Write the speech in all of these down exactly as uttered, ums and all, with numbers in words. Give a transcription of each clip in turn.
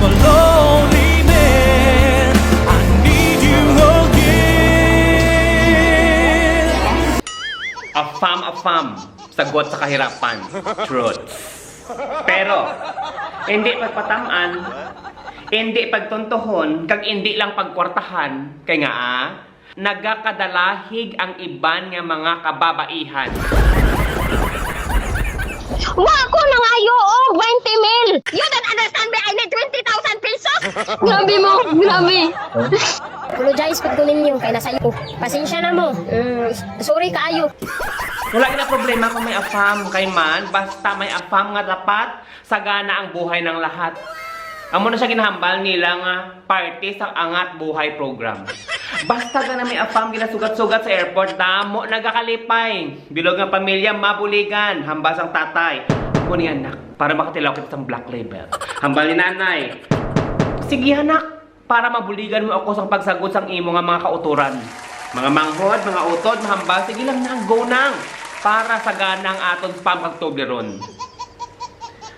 Lonely man, I need you again. Afam, afam, sagot sa kahirapan. Truth. Pero, hindi pagpataman, hindi pagtuntuhon, kag hindi lang pagkwartahan, kay nga, ah, nagakadalahig ang iban nga mga kababaihan. Wa ko nangayo og twenty mil. You don't understand me. I need twenty thousand pesos. Grabe mo. Grabe. Apologize pud ko ninyo kay nasayo ko. Pasensya na mo. Mm, sorry kaayo. Wala na problema kung may afam kay man, basta may afam nga dapat sagana ang buhay ng lahat. Amo na siya ginahambal nila nga parte sa Angat Buhay program. Basta ka na may afam ginasugat-sugat sa airport, damo nagakalipay. Bilog nga pamilya, mabuligan, hambal sang tatay. Amo ni anak, para makatilaw kita sang Black Label. Hambal ni nanay, sige anak, para mabuligan mo ako sang pagsagot sang imo nga mga kautoran. Mga manghod, mga utod, mahambal, sige lang nang, go nang. Para sagana ang aton spam kag Toblerone.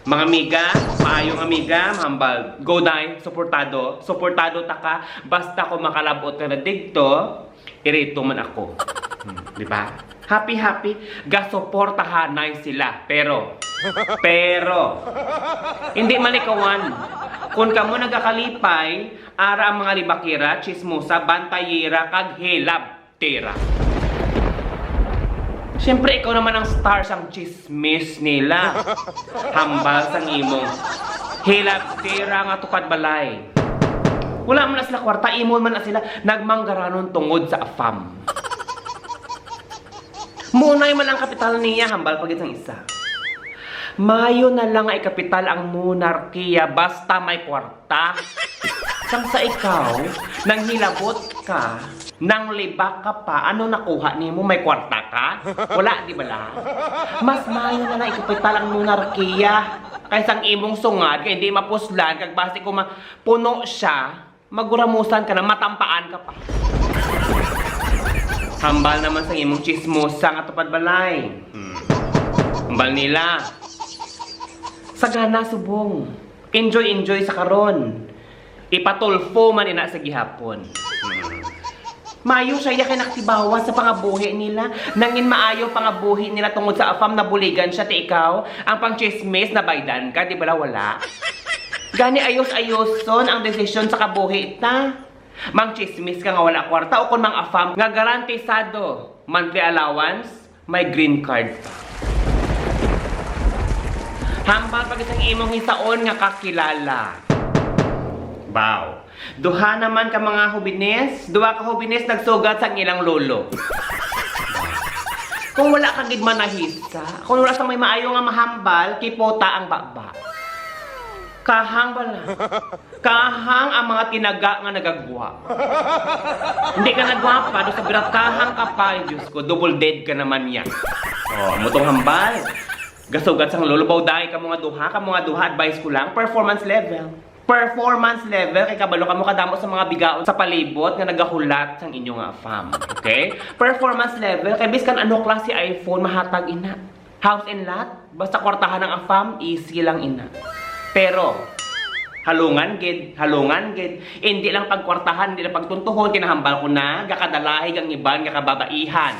Mga amiga, maayong amiga, mahambal. Go, day. Suportado. Suportado ta ka. Basta kung makalabot ka na digto, irito man ako. Hmm, di ba? Happy, happy. Gasuportahanay sila. Pero, pero, hindi malikawan. Kung kamo nagakalipay, ara ang mga libakira, chismosa, bantayera, kag hilab tira. Siyempre, ikaw naman ang star sang chismis nila. Hambal sang imong hilab tira nga tupad balay. Wala man na sila kwarta, imo man na sila nagmanggaranon tungod sa afam. Munay man ang kapital niya, hambal pa gid sang isa. Mayo na lang nga ikapital ang monarkiya basta may kwarta. Sang sa ikaw, nanghilabot ka, nanglibak ka pa, ano nakuha nimo? May kwarta ka? Wala, di bala? Mas mayo na lang ikapital ang monarkiya kaysa ang imong sungad kay hindi mapuslan kag basi kung ma-, puno siya, maguramusan ka na, matampaan ka pa. Hambal naman sa imong chismosa nga tupad balay. Hmm. Hambal nila. Sagana, subong. Enjoy, enjoy sa karon. Ipatulfo man ina sa gihapon. Hmm. Mayo siya, iya kay nakatibawas sa pangabuhi nila. Nangin maayo pangabuhi nila tungod sa afam, nabuligan siya, ti ikaw. Ang pangchismis, nabaydan ka, di bala wala? Gani ayos-ayoson ang desisyon sa kabuhi ta. Mangchismis ka nga wala kwarta o kon mang-afam nga garantisado monthly allowance, may green card pa. Hambal pa gid sang imong hisaon nga kakilala. Baw. Duha naman ka mga hobines, duha ka hobines nagsugat sang ilang lolo. Kung wala ka gid manahisa, kung wala sang may maayo nga mahambal, kiputa ang baba. Kahang bala. Kahang ang mga tinaga nga nagagwa. Hindi ka nagwapa, do sa birat, kahang ka pa. Ay, Diyos ko, double dead ka naman niya. Oh, mutong hambal. Gasugat sang lolo, baw, dai ka mga duha, ka mga duha, advice ko lang, performance level. Performance level, kay kabalo kamo kadamo sa mga bigaon sa palibot nga nagahulat sang inyo nga afam. Okay? Performance level, kay biskan ano klase iPhone mahatag ina. House and lot, basta kwartahan ang afam, easy lang ina. Pero, halungan gid, halungan gid. Hindi lang pagkwartahan, hindi lang pagtuntuhon, kinahambal ko na, gakadalahig ang iban nga kababaihan.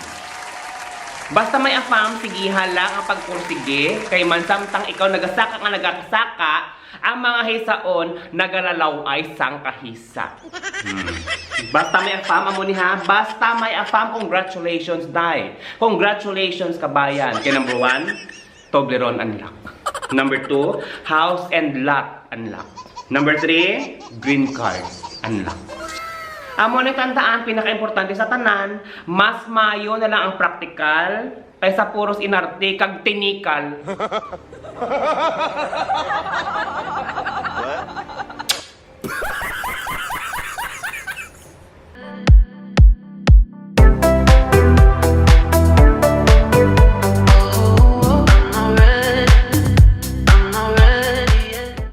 Basta may afam, sigiha lang ang pagpursige, kay man samtang ikaw nagasaka nga nagakasaka, ang mga hisaon nagalalaw-ay sang kahisa. Hmm. Basta may afam, amo ni ha. Basta may afam, congratulations, day. Congratulations, kabayan. Kay number one, Toblerone unlock. Number two, house and lot unlock. Number three, green card unlock. Amo ni tandaan, pinakaimportante sa tanan, mas mayo na lang ang praktikal kaysa puros inarte kag tinikal.